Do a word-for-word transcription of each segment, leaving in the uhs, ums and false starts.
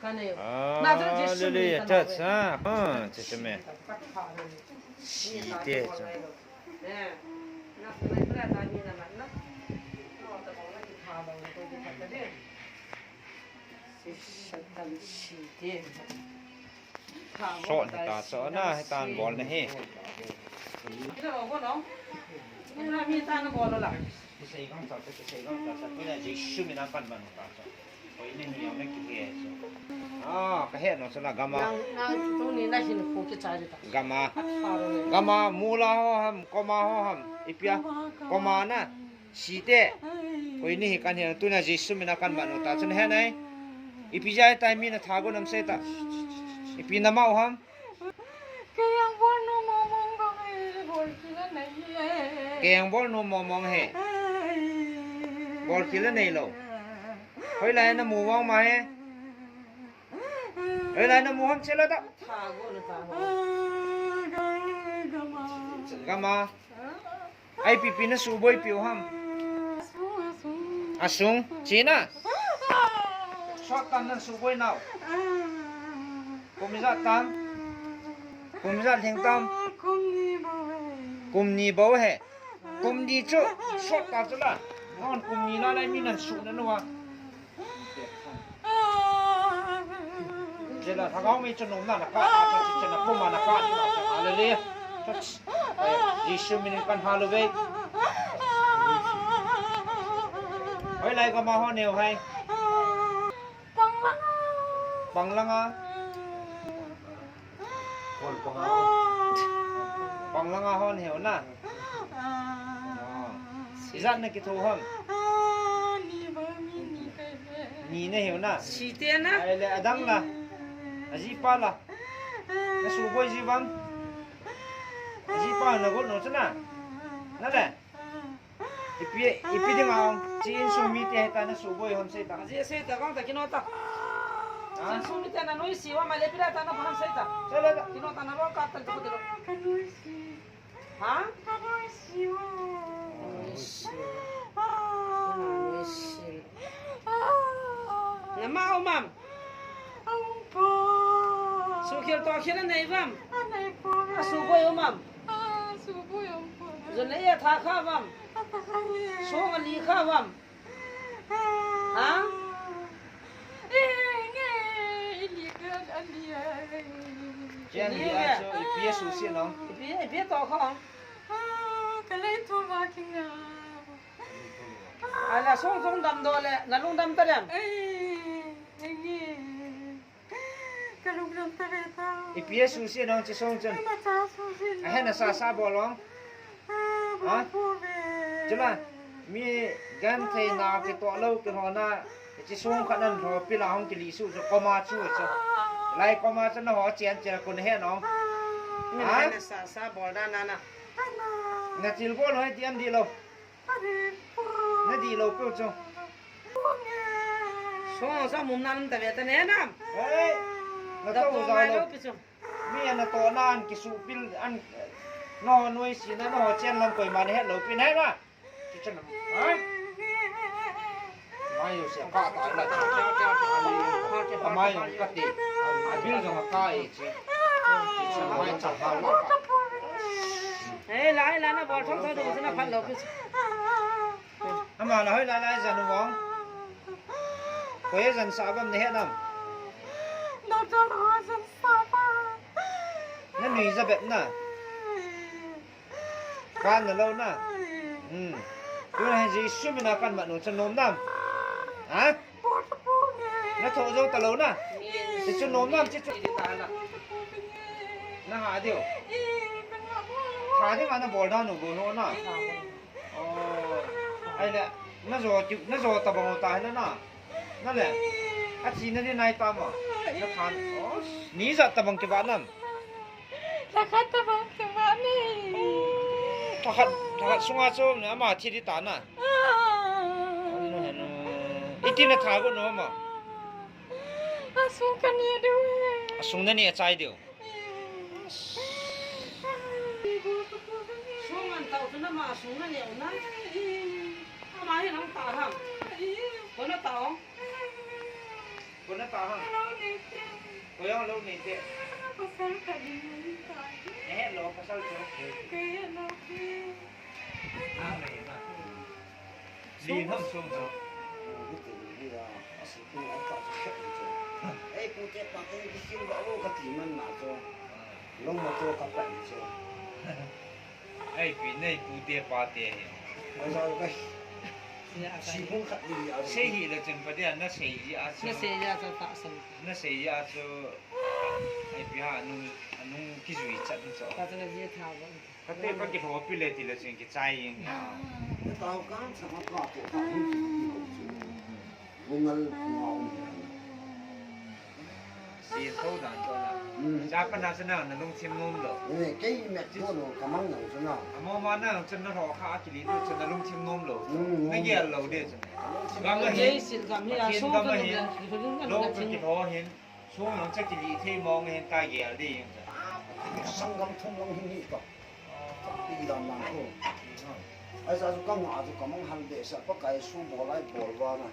Ka nei. Ah, Nazareth Jesu min lele, ka cha, nau ve. Cha. Ah, cha, cha me. Ka pha ve. Site, cha. Eh, na, na, na, na, na, na. No, ta bol na ki pha lo, ko ki pha ta de. Si, Satan site. Sot hita, sot na, hitan bol na hi. Ina lo ko no. Ina mi ta na bol la. Kisei gam sa, kisei gam sa, sa, ko na Jesu min a kan ban ta sa. Ko ina hi ang na ki he so. Ah, ka he no sa la gama. Nang, nang, tu ni na hin ko ki cha ta. Gama. At faro ni. Gama, mula ho ham, koma ho ham. Ipia, koma na. Site. Ko ini hi kan he, tuna Jesu min a kan ban ta. Chun he nai. Ipi jai tai mi na tha go nam sei ta. Ipi na mau ham. Kei ang bol nu momong bang e, bol kila nei e. Kei ang bol nu momong he. Bol kila nei lo. Hoilai na mu vang ma he. Hoilai na mu ham chela ta. Tha go na ta. Gama. Ai, ipi ipi na suboi piu ham. Asung, asung. Asung. China. Sot tan nan suboi nau. Kum ijat tam. Kum ijat lhing tam. Kum ni bou he. Kum ni chu. Sot ta chu la. Non kum ni la lai mi nan su na nu a. Jela thagau mi chu nom na na ka, a, cha, cha, cha, na puma na ka, cha, cha, hallelujah. Cha, cha. Jesu min in kan hallelujah. Hoilai gama ho neo hai. Panglanga. Panglanga. Panglanga hon heu na. Ijat na kitho ham. Ni na heu na. Site na. Ai le adang la. Ajipa la. Na suboi ji bang. Ajipa na got no chana. Na le. Ipi, ipi ding a ong, chi insung mite heta na suboi ham sei ta. Ji sei ta, kong ta, kino ta. Ha? Insung mite na noise, wa ma le pira ta na paham sei ta. Sei le ta. Kino ta na ro ka ta ko de ro. Ka noise. Ha? Ka noise wa. Noise. Noise. Na ma o mam. Aum po. Sukhel tokhel anei vam. Anei po. Asuboi um am. Asuboi um po. Jun a tha kha vam. Atha kha le. Song ali kha vam. Ha? Eh, nge, ili kha ali ai. Chen li a so ipi a susi no. Ipi, ipi to kha. Ah, kalei tu va kinga. Ala song song dam do le, na lung dam ta dem. Ai, ai nge. Ka lung dam ta ve ta. Ipi a susi nong chi song chun. Ana cha susi. Ahe na sa sa bol ong. Ah, bol po ve. Chula, mi genthei na kitoh lou kilhona. Chi song khat nan lho pila hong kili su chu koma chu chu. Lai koma chu na ho chen chen kun he nong. Mi ha? Na sa sa bol da na na. Na chil bol hoi ti am di lou. Na di lou peh chu. Song sa mum na nam ta ve ta ne nam. Hei. Na to za lou. Mi ana to na an kisu pil an. No noi si na no chen lam koi man he lou pin he na. Chi chen nam. Ha? Mai yo se ka ta la cha cha cha cha. Mai yo ka ti. A bil jong ka e chi. Chi chen mai cha ha la ka. Hei, lai, lai, na bol thong thong tu na phat lou pi. Ama la hoi lai lai jan u vang. Koi jan sa bam ne he nam. Doctor ho jan sa ba. Na nui ja bep na. Kan na lou na. Hmm. Tu na Jesu min a kan mat nu chan nom nam. Ha? Na tho jo ta lou na. Chi chu nom nam chi chu. Na ha diu. Tha ding a na bol da nu bol ho na. Oh. Ai le, na jo ti, na jo ta bang ta na na. Na le. A chi na ni nai ta ma. Na than. Oh. Ni ja ta bang ki ba nam. Thakhat ta bang ki ba ni. Thakhat, thakhat sunga chu na ma thi di ta na. Iti na tha go no ma. Asung ka ni diu. Asung na ni a chai diu. Sung an tau tu na ma sung na ni na. Ama hi nang ta ham. Ko na ta ong. Ko na Lo nei te. Koi jong lo nei te. Pasal ka ding nei ta. Eh, lo pasal chu. Kei lo te. Ah, nei na. Li nam song chu. Ei, pu te pa te kisil ba lo ka ti man na chu. Lo ma chu ka pa chu. Ei, pi nei pu te pa te hi. Ai, sa kai. Sibung khat ni a. Sei hi le chun pa dia na sei ji a chu. Na sei ji a chu ta san. Na sei ji a chu. Ei, pi ha nung, nung kijui chat ni chu. Ta chu na ji tha ba. Ka te pa kilhopi le ti le chun kichai jeng. Ka tao kan sa ma pa te ta. Bungal ngau. Lien tho dan chu na. Hmm. Cha pa na chu na, na lungthim nom lou. Eh, kei met ko lo, ka mang nang chu na. Amo ma na chu na lho kha a kili tu chu na lungthim nom lou. Hmm, nom. Na gel lou de chu. Gam ahi. Jaisil gam hi a, Pathen so gam ahi. Lo ka kilho hin. Sung lang cha kili thei mong hin ta gel de jeng chu. Sanggam thum lang hin hi ka. Ti dan lang ko. Ai sa chu ka nga chu ka mang hal de sa Pakai su bol ai bol va na.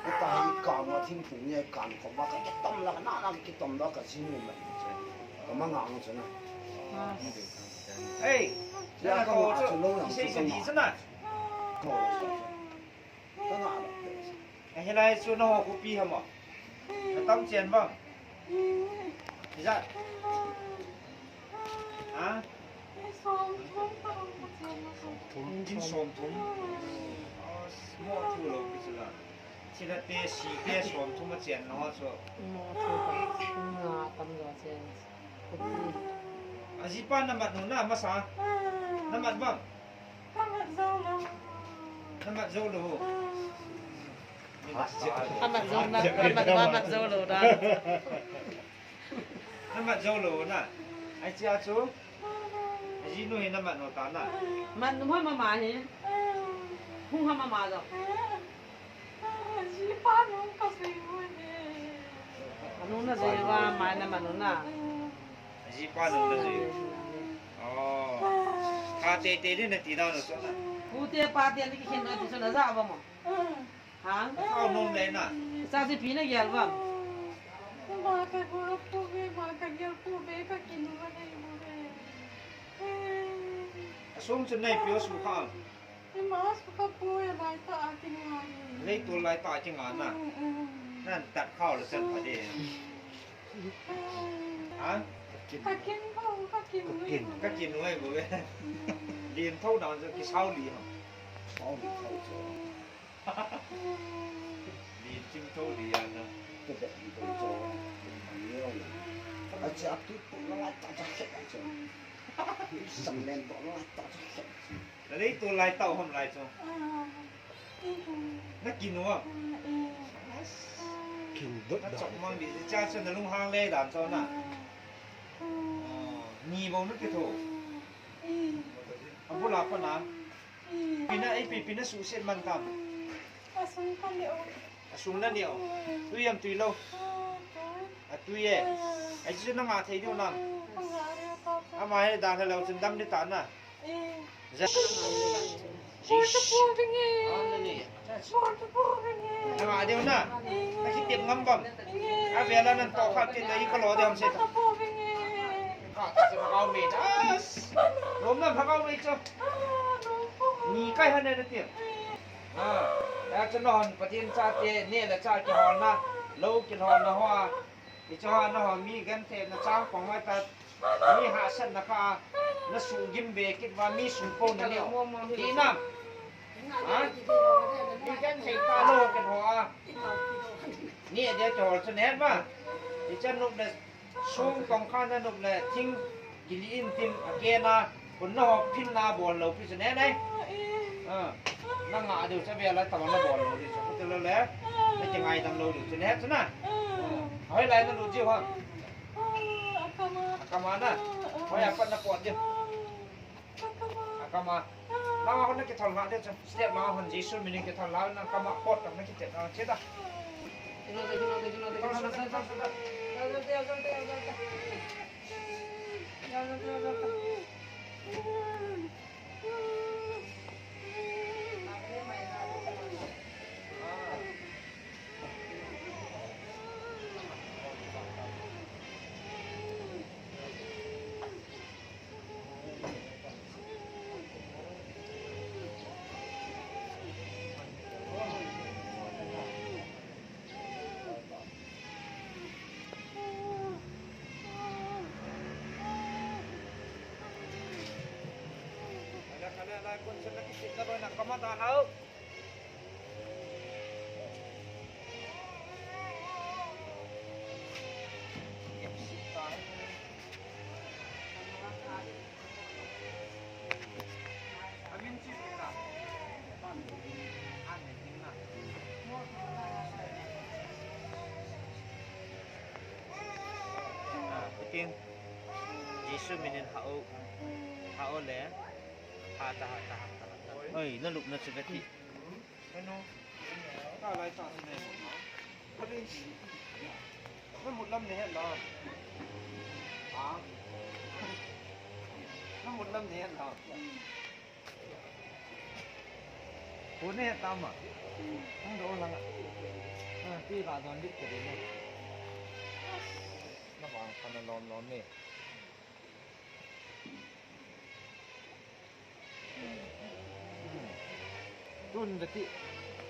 Ka hi kan ma thim thum ni ai kan ko ma ka kitom la na na kitom la ka jin ni ma. Ka ma nga ang chu na. Ei, ya ka ma chu lo yang sei chu sa ka di nga. Sa na. Ko sa. Ka nga la. Ka hilai chu na ho ko pi ha ma. Na tam chen bang. Ijat. Ha? Som thum ka hung ka chen na som. Thum, thum, som thum. Ah, mo thu lo ki chu la. Thilha te, si te, som thum a chen na ho chu. Mo thu ka, nga tam lo chen. Aji pa na mat nu na masa. Na mat bang. Ka mat jou lou. Na mat jou lou. Amat jou na, amat, amat jou lou da. Na mat jou lou na. Ai chia chu. Aji nu hi na mat nu ta na. Mat nu ma ma hi. Hung ha ma ma jo. Aji pa nu ka sei mu ne. Anu na joi va ma na ma nu na. Aji pa nu na joi. Oh. Ka te te ni na ti da nu so na. Pu te pa te ni ki khen na ti so na ja ba mo. Ha? Kau nom le na. Sa si pi na gel ba. Ma ka ko pu be, ma ka gel pu be ka kinu ba nei mu be. Asung chu nei pi o su kha. Ima su ka pu e lai ta a ki nga ni. Lei tu lai ta ki nga na. Mm, mm. Nan tat khao le sen pa de. Ha? Ka kin ko, ka kin ko. Ka kin wai ko be. Mm. Lien tho na ki sao li ha. Sao li tho cho. Lien chim tho li ya na. Ka be li tho cho. Ni o. A cha tu tu lai ta cha che cho. Sam len to lai ta cha che. Lei tu lai tau hom lai chu. Na kin u am? Kin dot na da. Chok mang di cha chu na lung hang le dan chu na. Ni bo na ki tho. Abula pa na. Pi na, ei pi, pi na su set man tam. Asung ka ni o. Asung na ni o. Tui am tui lou. A tui e. Ai chu na nga thei diu nam. Ama he dan lou chun dam ni ta na. Ja. Nanga deu na. Nakitep ngam bam. Avela nan to kha kit le i kalo deu ham se ta. Ka ta se Lhagao mei ta. Nom nam Lhagao mei cho. Ni kai han na ti. Ah, ya cho non Pathen chate, neh le chah kiholna, lou kiholna ho a. Hiche ho a nahon mi genthei na chang pang hoi ta, mi hahsatna kha, na sugim be kit uva mi sung po na neo. Ti nam. Ha? Mi genthei ta lou kit ho a. Ni a dia kihol chu na het uva. Hiche nop le sung tong kha na nop le thing Kili in tin a kena, kun na hop phin na bol lou pi chu ne nai. Ah, na nga diu chu vela tama na bol lou diu chu, kiti lou le, na kingaidam lou diu chu ne chu na. Ah, hoilai na lut diu ham? A kama na. Hoi a pat na pot diu. A kama. Langa hon na kithol nga diu chu. Step langa hon Jesu minin kithol la na kama pot na kithol na che ta. Kun sen na kisit na ba na kama ta nau. Ah, puting. Jesu minin hao. Hao le. Ha ta ha ta ha ta ha ta. Oi, na lup na chu beti. Ano? Ka lai ta ne. Ka rin. Na mut lam ne la. Ha? Na mut lam ne la. Ko ne ta ma. Ang do lang. Ah, ti ka don dik ke ne. Na bang ka na lom lom ne. Tun beti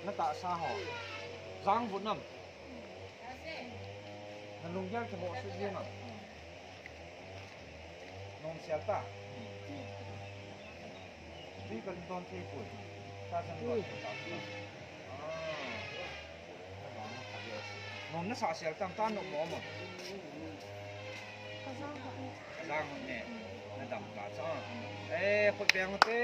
na tahsa ho. Jang vut nam. Na lunggel kiho se jeng am. Nom sial ta. Tui ka lung don thei poi. Ta chan don thei ta. Ah. Nom na sa sial tam ta nom mo mo. Ka jang ne. Na dam ta cha. Eh, khut beng te.